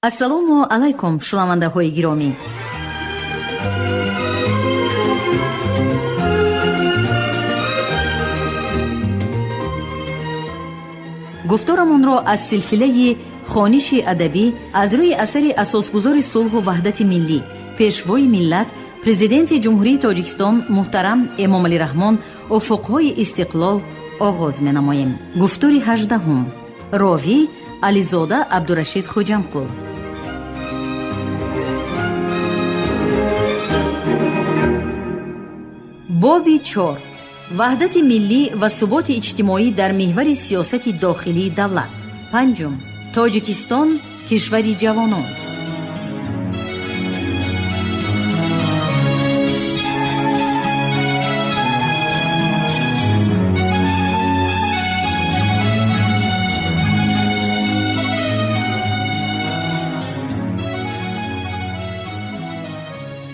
Ассалому алайкум, шунавандаҳои гиромӣ. Гуфторамонро аз силсилаи хониши адабӣ аз рӯи асари асосгузори сулҳу ваҳдати миллӣ, пешвои миллат, президенти Ҷумҳурии Тоҷикистон муҳтарам Эмомалӣ Раҳмон «Уфуқҳои истиқлол» оғоз менамоем. Гуфтори 18-ум. Ровӣ Ализода Абдурашид Хуҷамқул. Боби 4: ваҳдати миллӣ ва суботи иҷтимоӣ дар меҳвари сиёсати дохилии давлат. Панҷум: Тоҷикистон — кишвари ҷавонон.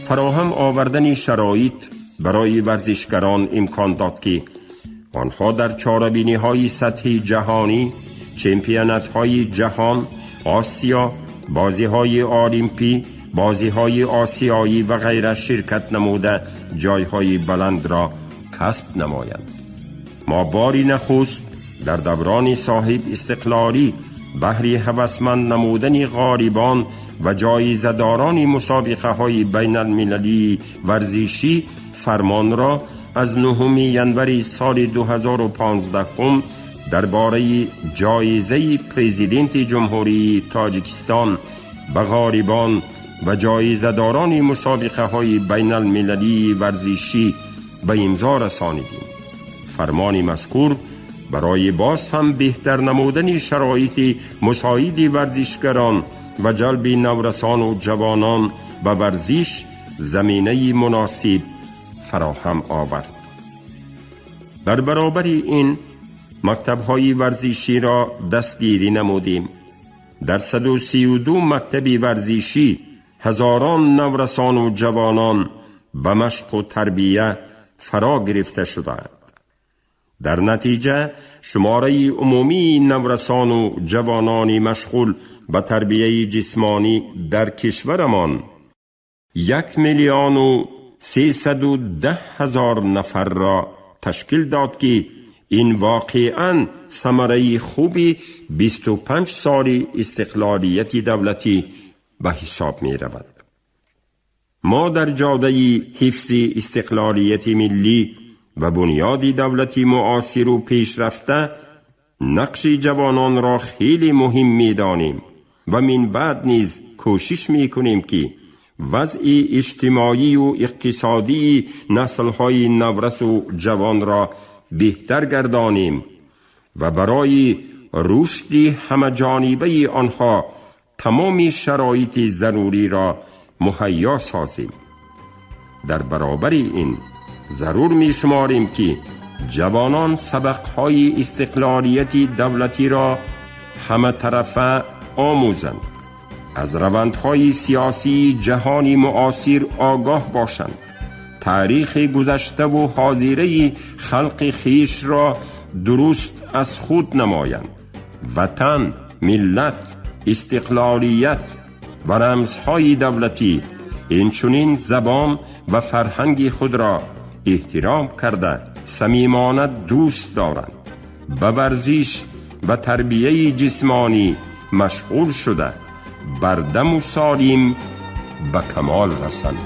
Фароҳам овардани шароит барои варзишгарон имкон дод, ки онҳо дар чорабиниҳои сатҳи ҷаҳонӣ, чемпионатҳои ҷаҳон, Осиё, бозиҳои олимпӣ, бозиҳои осиёӣ ва ғайра ширкат намуда, ҷойҳои баландро касб намоянд. Мо бори нахуст дар даврони соҳиб истиқлолӣ баҳри ҳавасманд намудани ғолибон ва ҷоизадорони мусобиқаҳои байналмилалии варзишӣ фармонро аз 9 январи соли 2015 дар бораи ҷоизаи президенти Ҷумҳурии Тоҷикистон ба ғолибон ва ҷоизадорони мусобиқаҳои байналмилалии варзишӣ ба имзо расонидем. Фармони мазкур барои боз ҳам беҳтар намудани шароити мусоиди варзишгарон ва ҷалби наврасону ҷавонон ба варзиш заминаи муносиб фароҳам овард. Дар баробари ин мактабҳои варзиширо дастгирӣ намудем. Дар 132 мактаби варзишӣ ҳазорон наврасону ҷавонон ба машқу тарбия фаро гирифта шудаанд. Дар натиҷа шумораи умумии наврасону ҷавонони машғул ба тарбияи ҷисмонӣ дар кишварамон 1 310 000 нафарро ташкил дод, ки ин воқеан самараи хуби 25 соли истиқлолияти давлатӣ ба ҳисоб меравад. Мо дар ҷодаи ҳифзи истиқлолияти миллӣ ва бунёди давлати муосиру пешрафта нақши ҷавононро хеле муҳим медонем ва минбаъд низ кӯшиш мекунем, ки вазъи иҷтимоию иқтисодии наслҳои наврасу ҷавонро беҳтар гардонем ва барои рушди ҳамаҷонибаи онҳо тамоми шароити заруриро муҳайё созем. Дар баробари ин зарур мешуморем, ки ҷавонон сабақҳои истиқлолияти давлатиро ҳаматарафа омӯзанд, аз равандҳои сиёсии ҷаҳони муосир огоҳ бошанд, таърихи гузаштаву ҳозираи халқи хешро дуруст аз худ намоянд, ватан, миллат, истиқлолият ва рамзҳои давлатӣ, инчунин забон ва фарҳанги худро эҳтиром карда, самимона дӯст доранд, ба варзиш ва тарбияи ҷисмонӣ машғул шуда, бардаму солим ба камол расанд.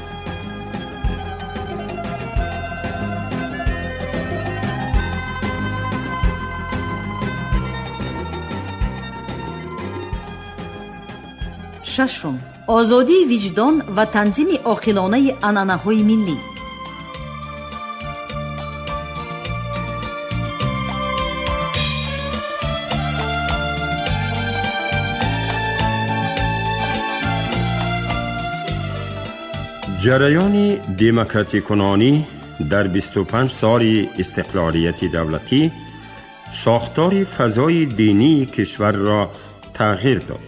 Шашум: озодии виҷдон ва танзими оқилонаи анъанаҳои миллӣ. Ҷараёни демократикунонӣ дар 25 соли истиқлолияти давлатӣ сохтори фазои динии кишварро тағйир дод.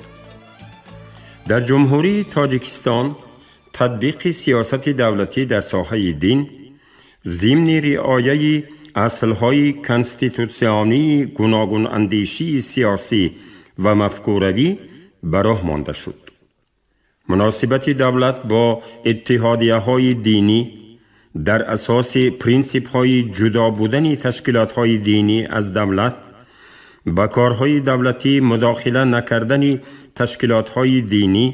Дар Ҷумҳурии Тоҷикистон татбиқи сиёсати давлатӣ дар соҳаи дин зимни риояи аслҳои конститутсионии гуногунандешии сиёсӣ ва мафкуравӣ ба роҳ монда шуд. Муносибати давлат бо иттиҳодияҳои динӣ дар асоси принсипҳои ҷудо будани ташкилотҳои динӣ аз давлат, ба корҳои давлатӣ мудохила накардани ташкилотҳои динӣ,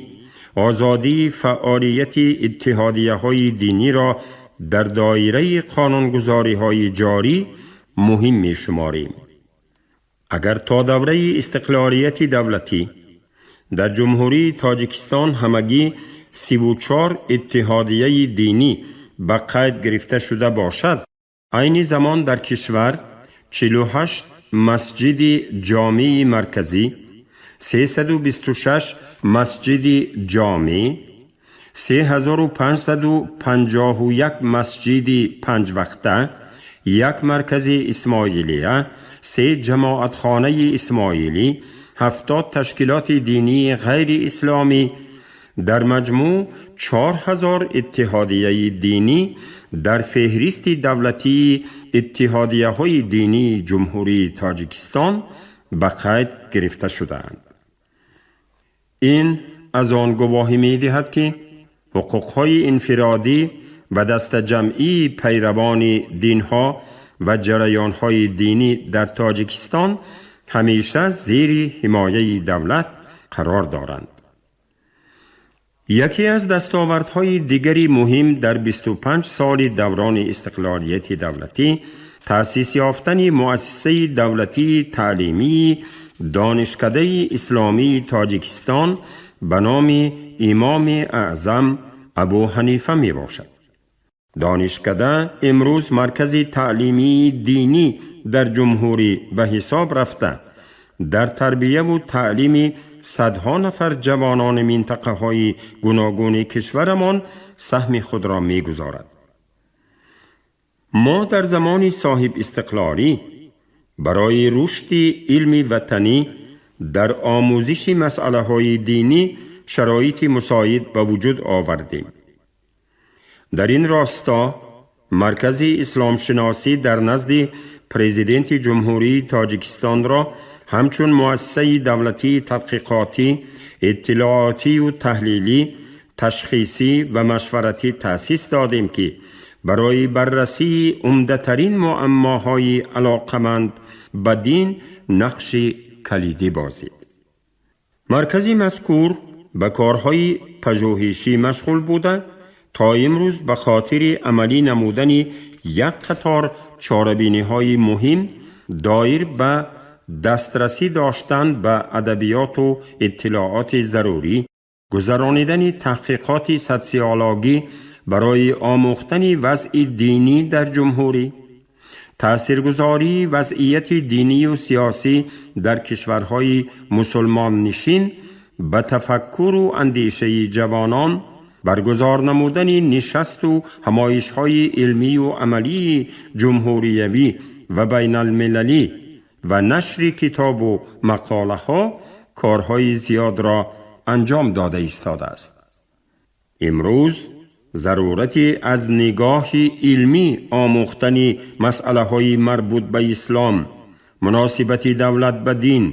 озодии фаъолияти иттиҳодияҳои диниро дар доираи қонунгузориҳои ҷорӣ муҳим мешуморем. Агар то давраи истиқлолияти давлатӣ дар Ҷумҳурии Тоҷикистон ҳамагӣ 34 иттиҳодияи динӣ ба қайд гирифта шуда бошад, айни замон дар кишвар 48 масҷиди ҷомеи марказӣ, 326 масҷиди ҷомеъ, 3551 масҷиди панҷвақта, як маркази Исмоилия, се ҷамоатхонаи исмоилӣ, 70 ташкилоти динии ғайриисломӣ, дар маҷмӯъ 4000 иттиҳодияи динӣ дар феҳристи давлатии иттиҳодияҳои динии Ҷумҳурии Тоҷикистон ба қайд гирифта шудаанд. Ин аз он гувоҳӣ медиҳад, ки ҳуқуқҳои инфиродӣ ва дастаҷамъии пайравони динҳо ва ҷараёнҳои динӣ дар Тоҷикистон ҳамеша зери ҳимояи давлат қарор доранд. Яке аз дастовардҳои дигари муҳим дар 25 соли даврони истиқлолияти давлатӣ таъсис ёфтани муассисаи давлатии таълимии Донишкадаи исломии Тоҷикистон ба номи Имоми Аъзам Абу Ҳанифа мебошад. Донишкада имрӯз маркази таълимии динӣ дар ҷумҳурӣ ба ҳисоб рафта, дар тарбияву таълими садҳо нафар ҷавонони минтақаҳои гуногуни кишварамон саҳми худро мегузорад. Мо дар замони соҳибистиқлолӣ барои рушди илми ватанӣ дар омӯзиши масъалаҳои динӣ шароити мусоид ба вуҷуд овардем. Дар ин росто Маркази исломшиносӣ дар назди Президенти Ҷумҳурии Тоҷикистонро ҳамчун муассисаи давлатии тадқиқотӣ, иттилоотию таҳлилӣ, ташхисӣ ва машваратӣ таъсис додем, ки барои баррасии умдатарин муаммоҳои алоқаманд ба дин нақши калидӣ бозид. Маркази мазкур ба корҳои пажӯҳишӣ машғул буда, то имрӯз ба хотири амалӣ намудани як қатор чорабиниҳои муҳим доир ба дастрасӣ доштан ба адабиёту иттилооти зарурӣ, гузаронидани таҳқиқоти социологӣ барои омӯхтани вазъи динӣ дар ҷумҳурӣ, таъсиргузории вазъияти динию сиёсӣ дар кишварҳои мусулмоннишин ба тафаккуру андешаи ҷавонон, баргузор намудани нишасту ҳамоишҳои илмию амалии ҷумҳуриявӣ ва байналмилалӣ ва нашри китобу мақолаҳо корҳои зиёдро анҷом дода истодааст. Имрӯз зарурати аз нигоҳи илмӣ омӯхтани масъалаҳои марбут ба ислом, муносибати давлат ба дин,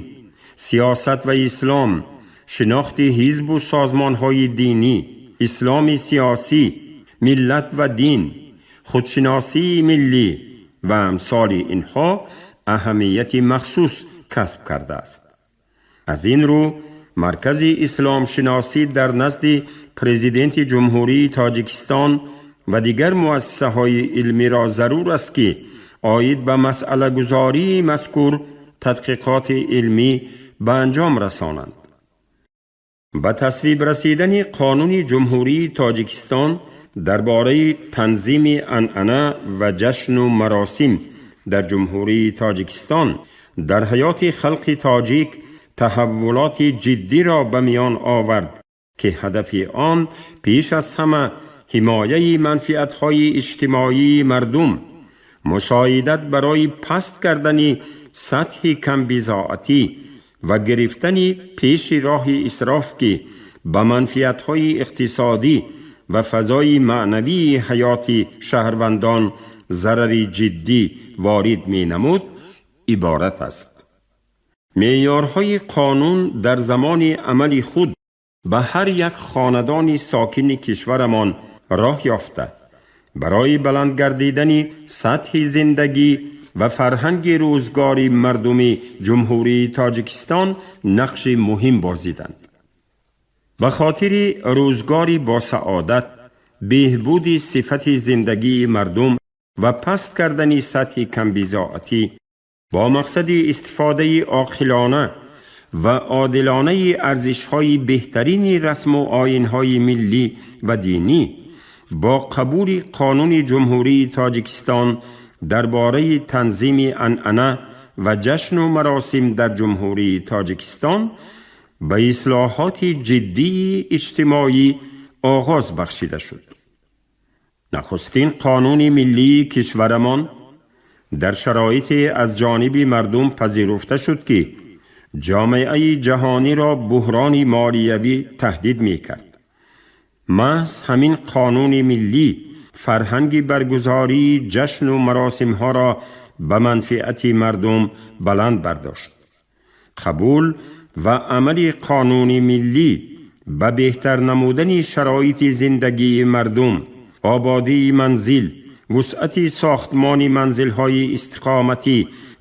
сиёсат ва ислом, шинохти ҳизбу созмонҳои динӣ, исломи сиёсӣ, миллат ва дин, худшиносии миллӣ ва амсоли инҳо аҳамияти махсус касб кардааст. Аз ин рӯ Маркази исломшиносӣ дар назди Президенти Ҷумҳурии Тоҷикистон ва дигар муассисаҳои илмиро зарур аст, ки оид ба масъалагузории мазкур тадқиқоти илмӣ ба анҷом расонанд. Ба тасвиб расидани Қонуни Ҷумҳурии Тоҷикистон дар бораи танзими анъана ва ҷашну маросим дар Ҷумҳурии Тоҷикистон дар ҳаёти халқи тоҷик таҳаввулоти ҷиддиро ба миён овард, ки ҳадафи он пеш аз ҳама ҳимояи манфиатҳои иҷтимоии мардум, мусоидат барои паст кардани сатҳи камбизоатӣ ва гирифтани пеши роҳи исроф, ки ба манфиатҳои иқтисодӣ ва фазои маънавии ҳаёти шаҳрвандон зарари ҷиддӣ ворид менамуд, иборат аст. Меъёрҳои қонун дар замони амали худ Ба ҳар як хонадони сокини кишварамон роҳ ёфта, барои баланд гардидани сатҳи зиндагӣ ва фарҳанги рӯзгори мардуми Ҷумҳурии Тоҷикистон нақши муҳим бозиданд. Ба хотири рӯзгори босаодат, беҳбуди сифати зиндагии мардум ва паст кардани сатҳи камбизоатӣ бо мақсади истифодаи оқилона ва одилонаи арзишҳои беҳтарини расму оинҳои миллӣ ва динӣ бо қабули Қонуни Ҷумҳурии Тоҷикистон дар бораи танзими анъана ва ҷашну маросим дар Ҷумҳурии Тоҷикистон ба ислоҳоти ҷиддии иҷтимоӣ оғоз бахшида шуд. Нахустин қонуни миллии кишварамон дар шароите аз ҷониби мардум пазируфта шуд, ки ҷомеаи ҷаҳониро буҳрони молиявӣ таҳдид мекард. Маҳз ҳамин қонуни миллӣ фарҳанги баргузории ҷашну маросимҳоро ба манфиати мардум баланд бардошт. Қабул ва амали қонуни миллӣ ба беҳтар намудани шароити зиндагии мардум, ободии манзил, вусъати сохтмони манзилҳои истиқоматӣ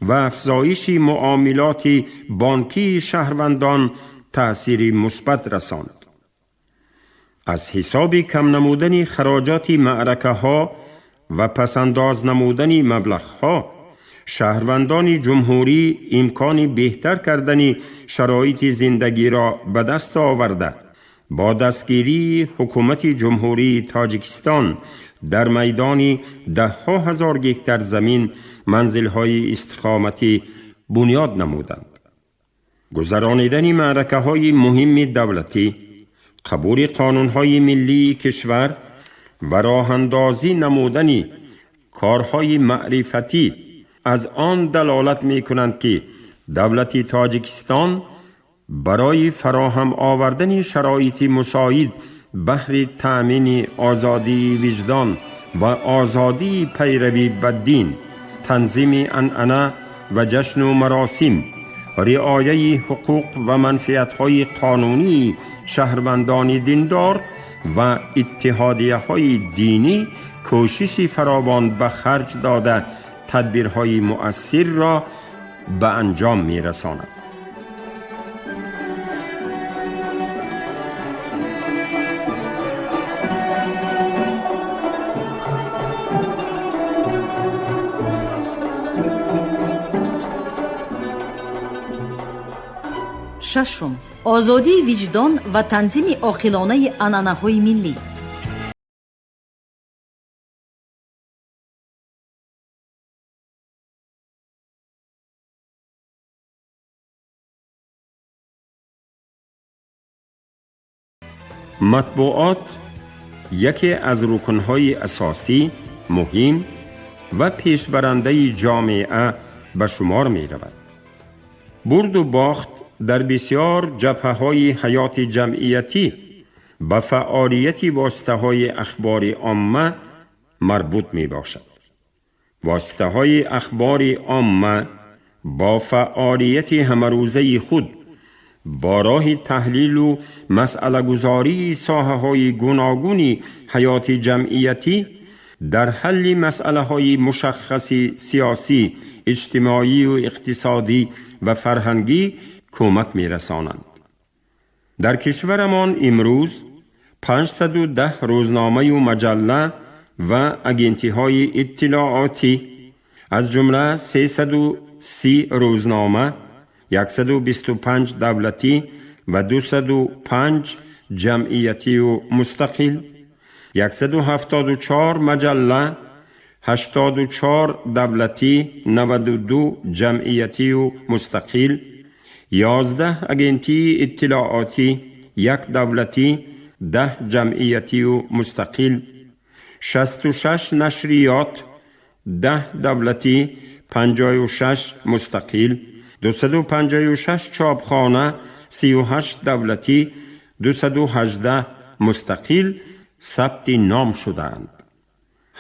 ва афзоиши муомилоти бонкии шаҳрвандон таъсири мусбат расонд. Аз ҳисоби кам намудани хароҷоти маъракаҳо ва пасандоз намудани маблағҳо, шаҳрвандони ҷумҳурӣ имкони беҳтар кардани шароити зиндагиро ба даст оварда, бо дастгирии ҳукумати Ҷумҳурии Тоҷикистон дар майдони даҳҳо ҳазор гектар замин манзилҳои истиқоматӣ бунёд намуданд. Гузаронидани маъракаҳои муҳимми давлатӣ, қабули қонунҳои миллии кишвар ва роҳандозӣ намудани корҳои маърифатӣ аз он далолат мекунанд, ки давлати Тоҷикистон барои фароҳам овардани шароити мусоид баҳри таъмини озодии виҷдон ва озодии пайравӣ ба дин, танзими анъана ва ҷашну маросим, риояи ҳуқуқ ва манфиатҳои қонунии шаҳрвандони диндор ва иттиҳодияҳои динӣ кӯшиши фаровон ба харҷ дода, тадбирҳои муассирро ба анҷом мерасонад. Шашум: озодии виҷдон ва танзими оқилонаи анъанаҳои миллӣ. Матбуот яке аз рукнҳои асосӣ, муҳим ва пешбарандаи ҷомеа ба шумор меравад. Бурду бохт дар бисёр ҷабҳаҳои ҳаёти ҷамъиятӣ ба фаъолияти воситаҳои ахбори омма марбут мебошад. Воситаҳои ахбори омма бо фаъолияти ҳамарӯзаи худ бо роҳи таҳлилу масъалагузории соҳаҳои гуногуни ҳаёти ҷамъиятӣ дар ҳалли масъалаҳои мушаххаси сиёсӣ, иҷтимоию иқтисодӣ ва фарҳангӣ кӯмак мерасонанд. Дар кишварамон имрӯз 510 рӯзномаю маҷалла ва агентиҳои иттилоотӣ, аз ҷумла 330 рӯзнома, 125 давлатӣ ва 205 ҷамъиятию мустақил, 174 маҷалла, 84 давлатӣ, 92 ҷамъиятию мустақил, 11 агентии иттилоотӣ, як давлатӣ, 10 ҷамъиятию мустақил, 66 нашриёт, 10 давлатӣ, 56 мустақил, 256 чопхона, 38 давлатӣ, 218 мустақил сабти ном шудаанд.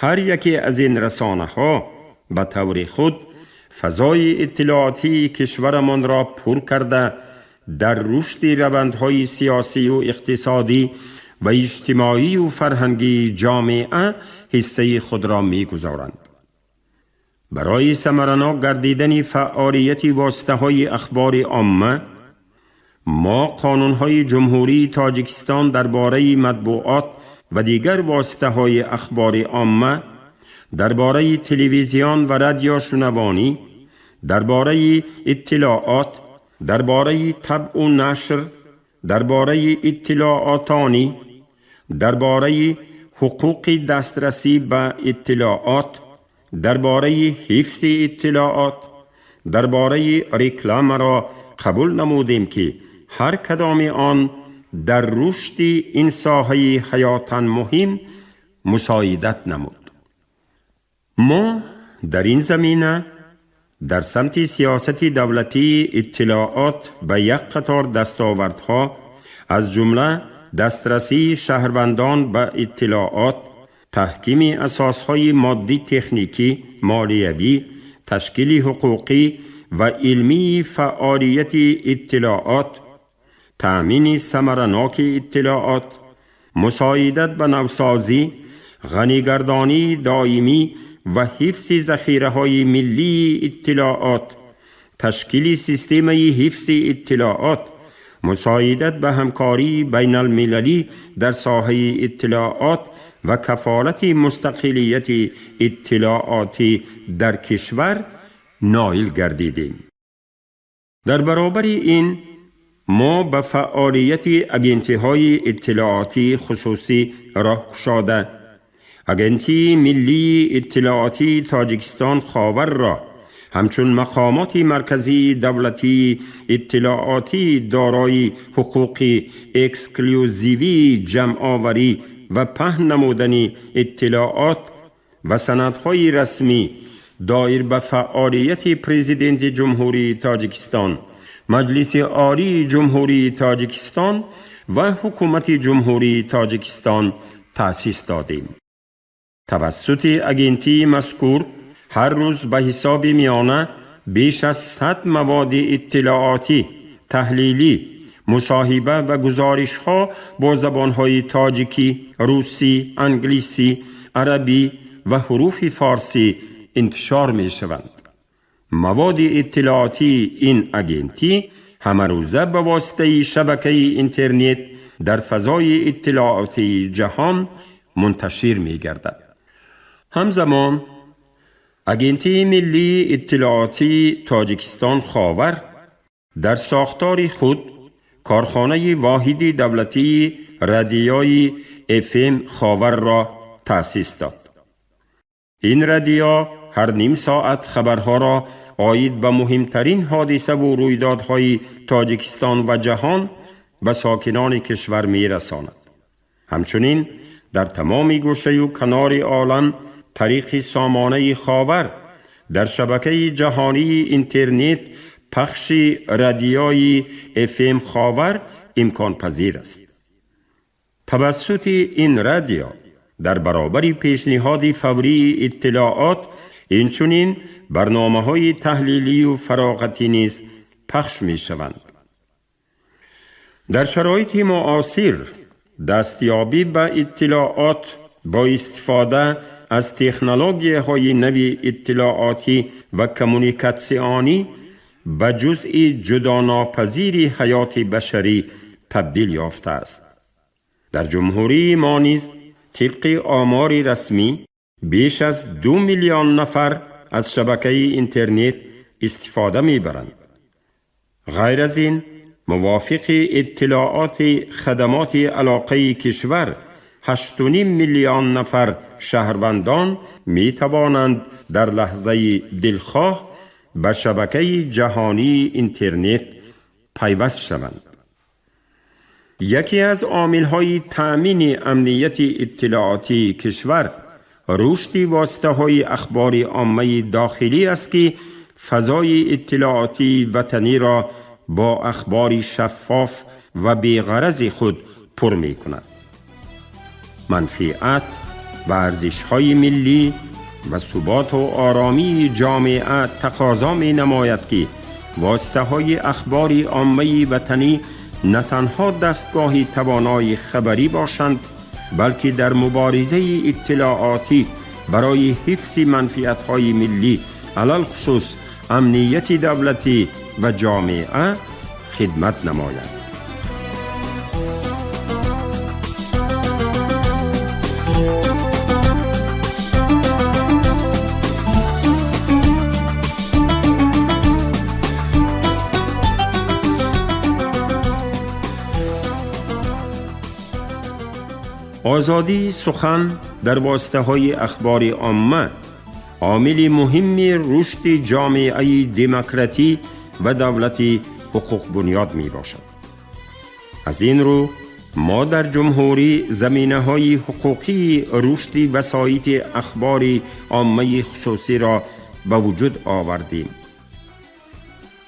Ҳар яке аз ин расонаҳо ба таври худ фазои иттилоотии кишварамонро пур карда, дар рушди равандҳои сиёсию иқтисодӣ ва иҷтимоию фарҳангии ҷомеа ҳиссаи худро мегузоранд. Барои самаранок гардидани фаъолияти воситаҳои ахбори омма мо қонунҳои Ҷумҳурии Тоҷикистон дар бораи матбуот ва дигар воситаҳои ахбори омма, дар бораи телевизион ва радиошунавонӣ, дар бораи иттилоот, дар бораи табъу нашр, дар бораи иттилоотонӣ, дар бораи ҳуқуқи дастрасӣ ба иттилоот, дар бораи ҳифзи иттилоот, дар бораи рекламаро қабул намудем, ки ҳар кадоми он дар рушди ин соҳаи ҳаётан муҳим мусоидат намуд. Мо дар ин замина дар самти сиёсати давлатии иттилоот ба як қатор дастовардҳо, аз ҷумла дастрасии шаҳрвандон ба иттилоот, таҳкими асосҳои моддӣ-техникӣ, молиявӣ, ташкили ҳуқуқӣ ва илмии фаъолияти иттилоот, таъмини самараноки иттилоот, мусоидат ба навсозӣ, ғанигардонии доимӣ ва ҳифзи захираҳои миллии иттилоот, ташкили системаи ҳифзи иттилоот, мусоидат ба ҳамкории байналмилалӣ дар соҳаи иттилоот ва кафолати мустақилияти иттилоотӣ дар кишвар ноил гардидем. Дар баробари ин мо ба фаъолияти агентиҳои иттилоотии хусусӣ роҳ кушода, Агентии миллии иттилоотии Тоҷикистон Ховарро ҳамчун мақомоти марказии давлатии иттилоотии дорои ҳуқуқи эксклюзивии ҷамъоварӣ ва паҳн намудани иттилоот ва санадҳои расмӣ доир ба фаъолияти Президенти Ҷумҳурии Тоҷикистон, Маҷлиси Олии Ҷумҳурии Тоҷикистон ва Ҳукумати Ҷумҳурии Тоҷикистон таъсис додем. Тавассути агентии мазкур ҳар рӯз ба ҳисоби миёна беш аз 100 маводи иттилоотӣ, таҳлилӣ, мусоҳиба ва гузоришҳо бо забонҳои тоҷикӣ, русӣ, англисӣ, арабӣ ва ҳуруфи форсӣ интишор мешаванд. Маводи иттилоотии ин агентӣ ҳамарӯза ба воситаи шабакаи интернет дар фазои иттилоотии ҷаҳон мунташир мегардад. Ҳамзамон Агентии миллии иттилоотии Тоҷикистон Ховар дар сохтори худ корхонаи воҳиди давлатии радиои ФМ Ховарро таъсис дод. Ин радио ҳар ним соат хабарҳоро оид ба муҳимтарин ҳодисаву рӯйдодҳои Тоҷикистон ва ҷаҳон ба сокинони кишвар мерасонад. Ҳамчунин дар тамоми гӯшаю канори олам тариқи сомонаи Ховар дар шабакаи ҷаҳонии интернет пахши радиои ФМ Ховар имконпазир аст. Тавассути ин радио дар баробари пешниҳоди фаврии иттилоот инчунин барномаҳои таҳлилию фароғатӣ низ пахш мешаванд. Дар шароити муосир дастёбӣ ба иттилоот бо истифода аз технологияҳои нави иттилоотӣ ва коммуникатсионӣ ба ҷузъи ҷудонопазири ҳаёти башарӣ табдил ёфтааст. Дар ҷумҳурии мо низ тибқи омори расмӣ беш аз 2 миллион нафар аз шабакаи интернет истифода мебаранд. Ғайр аз ин, мувофиқи иттилооти хадамоти алоқаи кишвар, 8,5 миллион нафар шаҳрвандон метавонанд дар лаҳзаи дилхоҳ ба шабакаи ҷаҳонии интернет пайваст шаванд. Яке аз омилҳои таъмини амнияти иттилоотии кишвар рушди воситаҳои ахбори оммаи дохилӣ аст, ки фазои иттилоотии ватаниро бо ахбори шаффоф ва беғарази худ пур мекунад. Манфиат ва арзишҳои миллӣ ва суботу оромии ҷомеа тақозо менамояд, ки воситаҳои ахбори оммаи ватанӣ на танҳо дастгоҳи тавонои хабарӣ бошанд, балки дар муборизаи иттилоотӣ барои ҳифзи манфиатҳои миллӣ, алалхусус амнияти давлатӣ ва ҷомеа хидмат намоянд. Озодии сухан дар воситаҳои ахбори омма омили муҳимми рушди ҷомеаи демократӣ ва давлати ҳуқуқбунёд мебошад. Аз ин рӯ мо дар ҷумҳурӣ заминаҳои ҳуқуқии рушди васоити ахбори оммаи хусусиро ба вуҷуд овардем.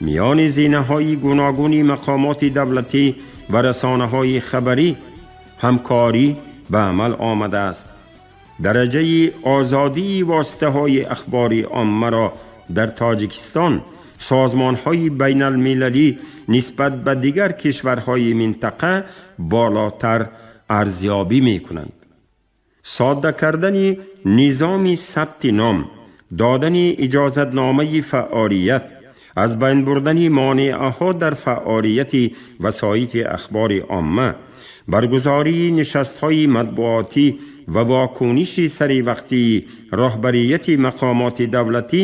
Миёни зинаҳои гуногуни мақомоти давлатӣ ва расонаҳои хабарӣ ҳамкорӣ ба амал омадааст. Дараҷаи озодии воситаҳои ахбори оммаро дар Тоҷикистон созмонҳои байналмилалӣ нисбат ба дигар кишварҳои минтақа болотар арзёбӣ мекунанд. Содда кардани низоми сабти ном, додани иҷозатномаи фаъолият, аз байн бурдани монеаҳо дар фаъолияти васоити ахбори омма, баргузории нишастҳои матбуотӣ ва вокуниши саривақтии роҳбарияти мақомоти давлатӣ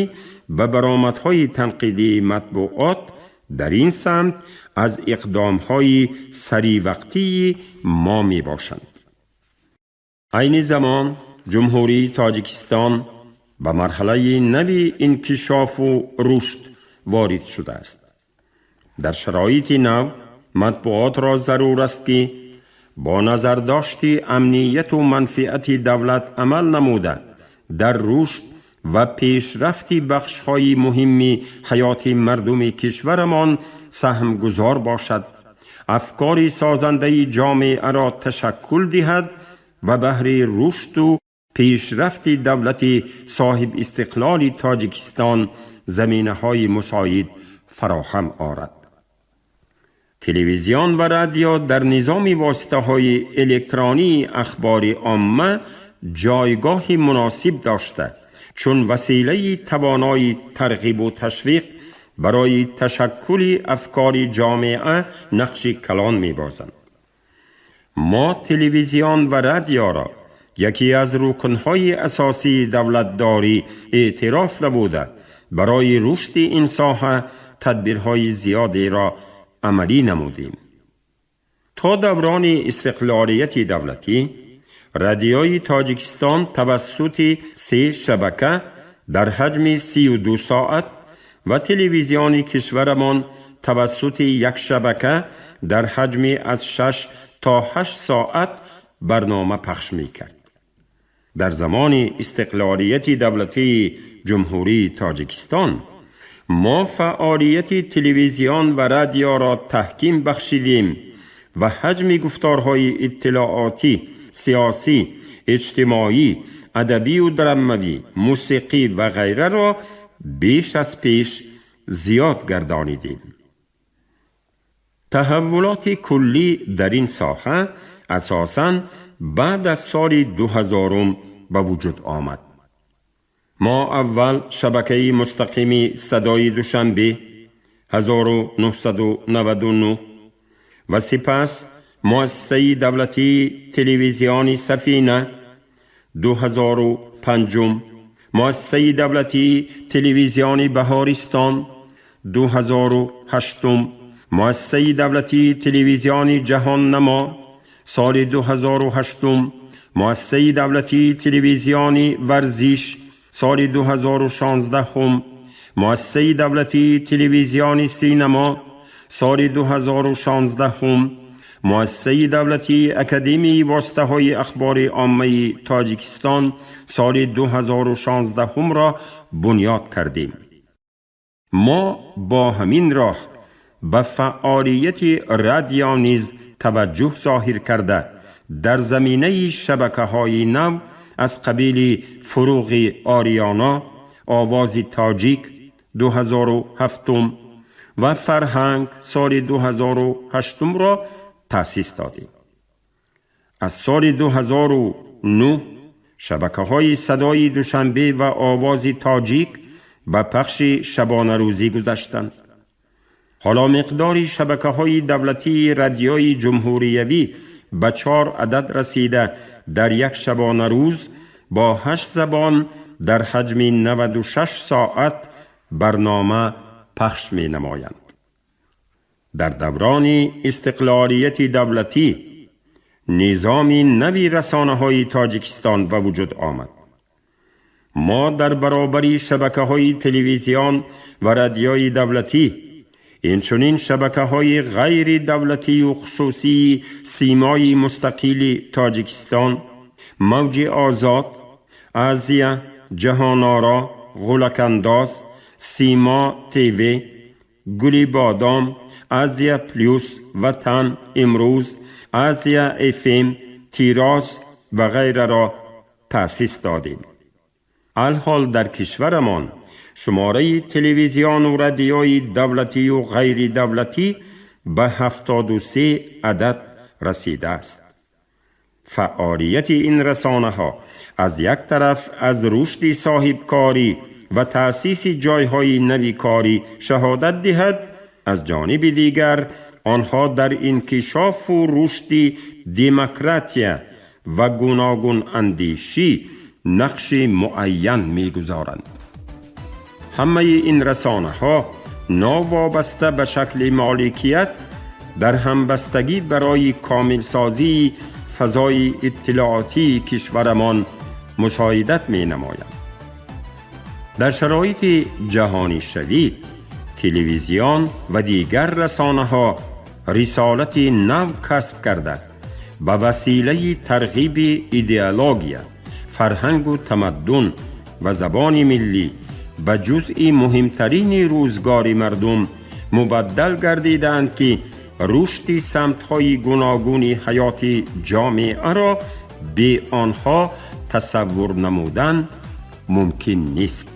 ба баромадҳои танқидии матбуот дар ин самт аз иқдомҳои саривақтии мо мебошанд. Айни замон Ҷумҳурии Тоҷикистон ба марҳалаи нави инкишофу рушд ворид шудааст. Дар шароити нав матбуотро зарур аст, ки бо назардошти амнияту манфиати давлат амал намуда, дар рушд ва пешрафти бахшҳои муҳимми ҳаёти мардуми кишварамон саҳмгузор бошад, афкори созандаи ҷомеаро ташаккул диҳад ва баҳри рушду пешрафти давлати соҳибистиқлоли Тоҷикистон заминаҳои мусоид фароҳам орад. Телевизион ва радио дар низоми воситаҳои электронии ахбори омма ҷойгоҳи муносиб дошта, чун василаи тавонои тарғибу ташвиқ барои ташаккули афкори ҷомеа нақши калон мебозанд. Мо телевизион ва радиоро яке аз рукнҳои асосии давлатдорӣ эътироф намуда, барои рушди ин соҳа тадбирҳои зиёдеро амалӣ намудем. То даврони истиқлолияти давлатӣ Радиои Тоҷикистон тавассути се шабака дар ҳаҷми 32 соат ва телевизиони кишварамон тавассути як шабака дар ҳаҷми аз 6 то 8 соат барнома пахш мекард. Дар замони истиқлолияти давлатии Ҷумҳурии Тоҷикистон мо фаъолияти телевизион ва радиоро таҳким бахшидем ва ҳаҷми гуфторҳои иттилоотӣ, сиёсӣ, иҷтимоӣ, адабию драмавӣ, мусиқӣ ва ғайраро беш аз пеш зиёд гардонидем. Таҳаввулоти куллӣ дар ин соҳа асосан баъд аз соли 2000 ба вуҷуд омад. Мо аввал шабакаи мустақими Садои Душанбе 1999 ва сипас муассисаи давлатии телевизиони Сафина 2005, муассисаи давлатии телевизиони Баҳористон 2008, муассисаи давлатии телевизиони Ҷаҳоннамо соли 2008, муассисаи давлатии телевизиони Варзиш соли 2016, муассисаи давлатии телевизиони Синамо соли 2016, муассисаи давлатии Академияи воситаҳои ахбори оммаи Тоҷикистон соли 2016-ро бунёд кардем. Мо бо ҳамин роҳ ба фаъолияти радио низ таваҷҷӯҳ зоҳир карда, дар заминаи шабакаҳои нав аз қабили Фуруғи Ориёно, Овози Тоҷик 2007. ва фарҳанг соли 2008-ро таъсис додем. Аз соли 2009 шабакаҳои садои Душанбе ва Овози Тоҷик ба пахши шабонарӯзӣ гузаштанд. Ҳоло миқдори шабакаҳои давлатии радиои ҷумҳуриявӣ ба 4 адад расида, дар як шабонарӯз бо 8 забон дар ҳаҷми 96 соат барнома пахш менамоянд. Дар даврони истиқлолияти давлатӣ низоми нави расонаҳои Тоҷикистон ба вуҷуд омад. Мо дар баробари шабакаҳои телевизион ва радиои давлатӣ, инчунин шабакаҳои ғайридавлатию хусусии Симои мустақили Тоҷикистон, Мавҷи Озод, Азия, Ҷаҳоноро, Ғулакандоз, Симо ТВ, Гули Бодом, Азия Плюс, Ватан, Имрӯз, Азия ФМ, Тироз ва ғайраро таъсис додем. Алҳол дар кишварамон шумораи телевизиону радиои давлатию ғайридавлатӣ ба 73 адад расидааст. Фаъолияти ин расонаҳо аз як тараф аз рушди соҳибкорӣ ва таъсиси ҷойҳои нави корӣ шаҳодат диҳад, аз ҷониби дигар онҳо дар инкишофу рушди демократия ва гуногунандешӣ нақши муайян мегузоранд. Ҳамаи ин расонаҳо новобаста ба шакли моликият дар ҳамбастагӣ барои комилсозии фазои иттилоотии кишварамон мусоидат менамоянд. Дар шароити ҷаҳонишавӣ телевизион ва дигар расонаҳо рисолати нав касб карда, ба василаи тарғиби идеология, фарҳангу тамаддун ва забони миллӣ ба ҷузъи муҳимтарини рӯзгори мардум мубаддал гардидаанд, ки рушди самтҳои гуногуни ҳаёти ҷомеаро бе онҳо тасаввур намудан мумкин нест.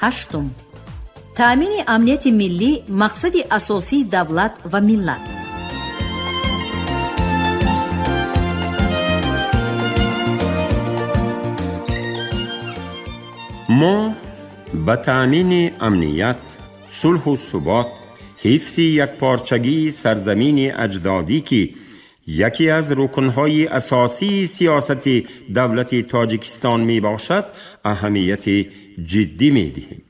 Ҳаштум: таъмини амнияти миллӣ мақсади асосии давлат ва миллат. Мо ба таъмини амният, сулҳу субот, ҳифзи якпорчагии сарзамини аҷдодӣ, ки яке аз рукнҳои асосии сиёсати давлати Тоҷикистон мебошад, аҳамияти ҷиддӣ медиҳем.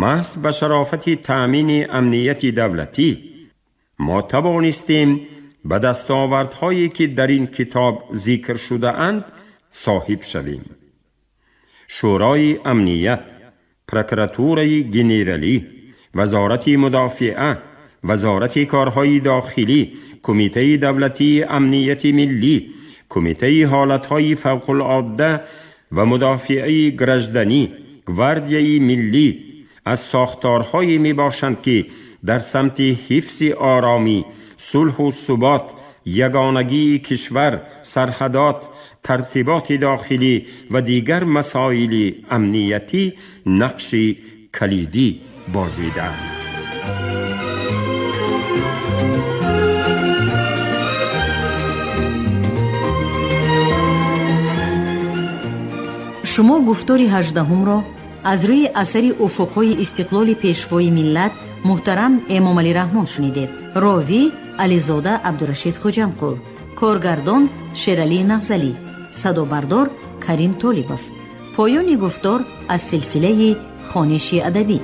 Маҳз ба шарофати таъмини амнияти давлатӣ мо тавонистем ба дастовардҳое, ки дар ин китоб зикр шудаанд, соҳиб шавем. Шӯрои амният, прокуратураи генералӣ, Вазорати мудофиа, Вазорати корҳои дохилӣ, Кумитаи давлатии амнияти миллӣ, Кумитаи ҳолатҳои фавқулодда ва мудофиаи гражданӣ, Гвардияи миллӣ аз сохторҳое мебошанд, ки дар самти ҳифзи оромӣ, сулҳу субот, ягонагии кишвар, сарҳадот, тартиботи дохилӣ ва дигар масоили амниятӣ нақши калидӣ бозидаанд. Шумо гуфтори 18-умро аз рӯи асари Уфуқҳои истиқлоли Пешвои миллат муҳтарам Эмомалӣ Раҳмон шунидед. Ровӣ Ализода Абдурашид Хоҷамқул, коргардон Шералӣ Нағзалӣ, садобардор Карим Толибов. Поёни гуфтор аз силсилаи хониши адабӣ.